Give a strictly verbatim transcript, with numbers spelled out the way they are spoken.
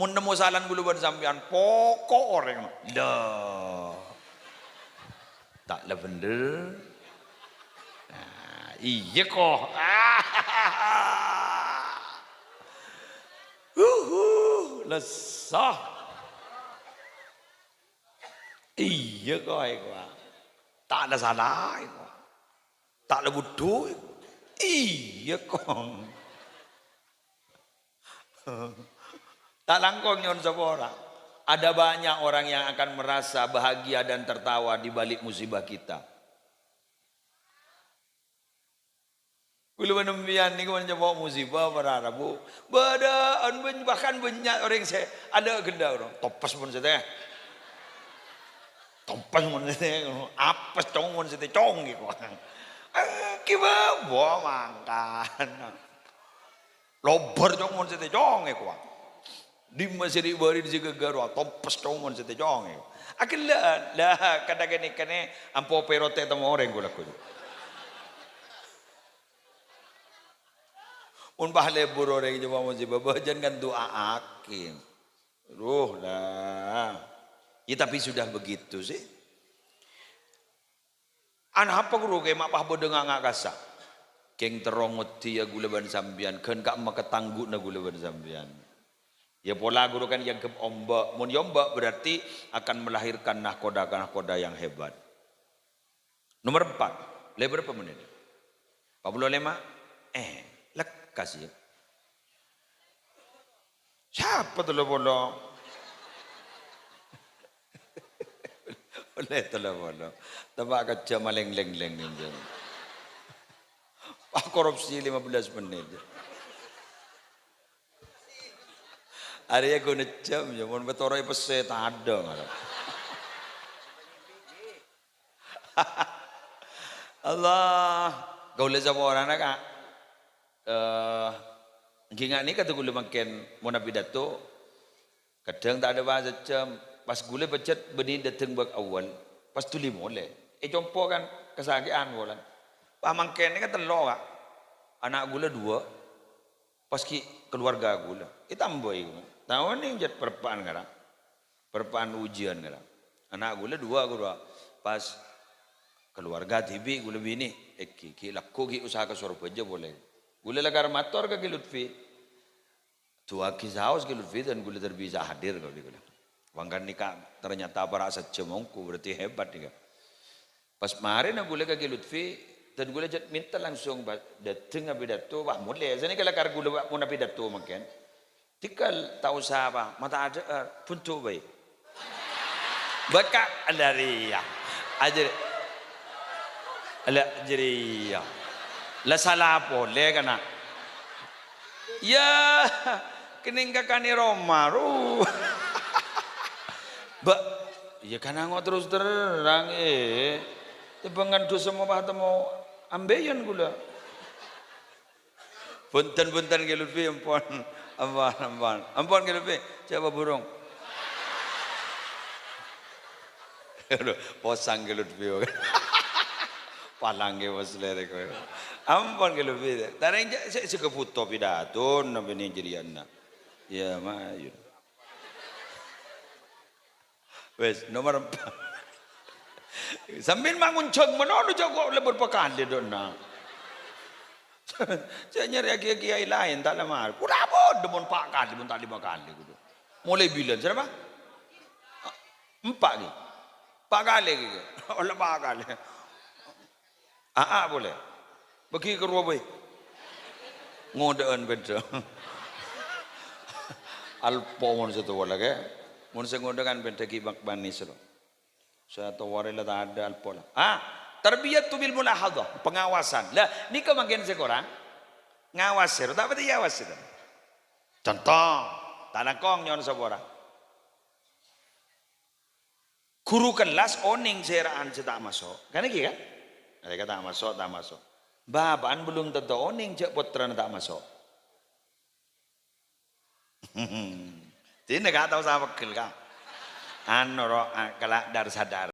Mon nemmo salan kaulâ bân sampèyan, poko' orèng, "Lho, ta' la bhendher?" Nah, iyâ, ko'. Huhu, lesso. Iyâ, ko', ko'. Ta' la sala, ko'. Ta' la budhu, ko'. Iyâ, ko'. Ta' langkong nyo'on sapora. Ada banyak orang yang akan merasa bahagia dan tertawa di balik musibah kita. Kaulâ bân sampèyan nèko mon nyamana musibah para rabu. Bâdâ, an-, bân-, bahkan bânnya' orèng sè adâ' ghellâ' orèng. Tompes mon sè tè. Tompes mon sè tè. Apes cong mon sè tè, cong, ghi, ko'. Èngghi bâ, bâ mangkana. Lobâr cong mon sè tè cong è kowa. Dimma sè ri'-bâri' sè ghâghâr rowa, tompes cong mon sè tè cong è kowa. Aghellâ'ân, la, kadhâng kènè-kènè ampo pèrote temmo orèng kaulâ ghu. Mon pas lebur orèng coma mon sè bâbâjân kan du'aaghi. Duh, la. Ya, tapi sudah begitu sih. Anapa ghuru kè ma' pas bâdâ nga'-nga' kassa'? Kèng terro ngoddhiyâ kaulâ bân sampèyan, ghân ka'emma katangghuna kaulâ bân sampèyan. Ya pola ghuru kan èangghep omba'. Mon èomba' berarti akan melahirkan nahkoda-nahkoda yang hebat. Nomor empat. Lè bârâmpa mennit? Empat puluh lima? Eh, lekkas ya. Sapa tello polo? Ollè tello polo. Teppa' kejjhâ' malèng-lèng-lèng nèng jhâ'. Wah, korupsi lima belas menit. Arèya ghun jhâm, ya, mon matoro'è pèssè tadhâ' malah. Allah, kaulâ saporana, Ka'. Eh, ènggi nga' nèka kaulâ mangkèn mon apidato, kadhâng ta' adâ' pas sajjhâm, pas kaulâ pajhât bânnè dâteng bâk awwal, pas dhuli molè. È compo' kan kasakè'an polana. Pas mangkèn nèka tello', Ka'. Ana' kaulâ duwâ'. Pas ghi' kaluwarga kaulâ, ètambâi. Taon nèng jhât parappa'an ngara. Parappa'an ujiyân ngara. Ana' kaulâ duwâ' ghuru. Pas kaluwarga dhibi' kaulâ binè', èghi, ghi' lagghu ghi' usaha ka Sorbhâjâ polè. Kaulâ lakar mator ka Kè Lutfi. Du'aaghi saos Kè Lutfi dân kaulâ ter bisa hadir kaulâ. Mangkana nèka ternyata para' sajjhâm ongghu, berarti hebat nèka. Pas marèna kaulâ ka Kè Lutfi, dân kaulâ jhât mènta langsung, Pak, dâteng apidato, wah, molè. Sanèka lakar kaulâ, Pak, mon apidato mangkèn. Tèngghâl ta' osa, Pak, mata adhâ'âr, bhunto bhâi. Bâkka' la rèya. Ajâr-, la jârèya. La sala polè kana'. Ya, kennèng kakanè roma, ru. Ba-, ya kan ango' terros terrang, eh. Tèmbhângan dhusa mo patemmo ambiyân kaulâ. Bhunten, bhunten, Kè Lutfi, ampon. Ampon, ampon. Ampon, Kè Lutfi. Jhâ' bhurung. Aduh, posang Kè Lutfi. Palangè bos lèrèk kowe. Ampon Kè Lutfi. Tarèng jhâ' sè, sè kabhuto pidatona bânnè jârèya, na'. Ya, mayu. Wes, nomor empat. Sampèyan mangonjhâng manono jhâ' kok lebur pakalè, dona. Jhâ' nyarè'aghi kiai laèn, ta' lamar. Pura padâ mon pa' kalè, mon ta' lima kalè, kodhu. Molaè bilân, sèrapa? Empa' ghi. Pa' kalè ghi. Ollè pa' kalè. Aa polè. Bâghi ka rowa bhâi. Ngodâ'ân bhidhâ. Alpo mon sè towa la, kè. Mon sè ngodâ'ân bhidhâ ghi' bak manis lo. Sè towa rè la tadâ' alpo la. Ah, tarbiyatu bil mulahadhah, pengawasan. Lah, nèka mangkèn sè korang. Ngawasè, ta' patè èawasè, ta'? Conto, ta' langkong nyo'on sapora. Ghuru kellas onèng sèra'an sè ta' maso'. Kan èghi, kan? Mereka ta' maso', ta' maso'. Bapa'an belum tentu onèng jhâ' pottrana ta' maso'. Dinah, Ka', tao sapeggel, Ka'. Anu, ro, a-, kala dar-sadar.